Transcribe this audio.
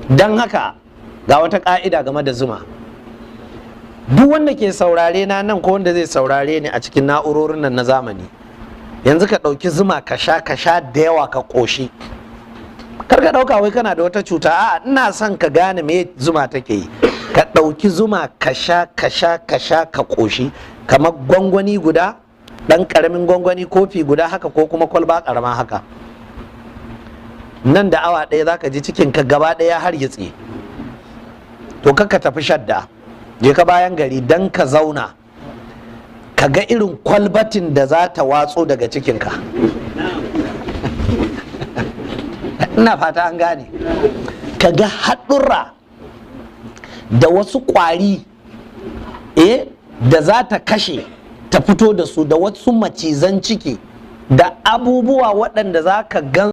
Don haka ga wata ƙa'ida game da zuma. Duk wanda ke saurare na nan ko wanda zai saurare ni a cikin na'urorin nan na zamani, yanzu ka ɗauki zuma ka sha, ka sha da yawa ka ƙoshi. Kar ka ɗauka wai kana da wata cuta. A'a, ina son ka gane me zuma take yi. Ka ɗauki zuma ka sha, ka sha, ka sha, ka ƙoshi, kamar gwangwani guda, ɗan ƙaramin gwangwani, kofi guda haka, ko kuma kwalba ƙarama haka. Nan da awa 1 zaka ji cikin ka gaba ɗaya har gitse. To ka tafi shadda, je ka bayan gari dan ka zauna ka ga irin kwalbatin da za ta watso daga cikinka. Ina fata an gane. Ka ga haɗurra da wasu ƙwari da za ta kashe ta fito da su, da wasu macizan ciki da abubuwa waɗanda za ka gan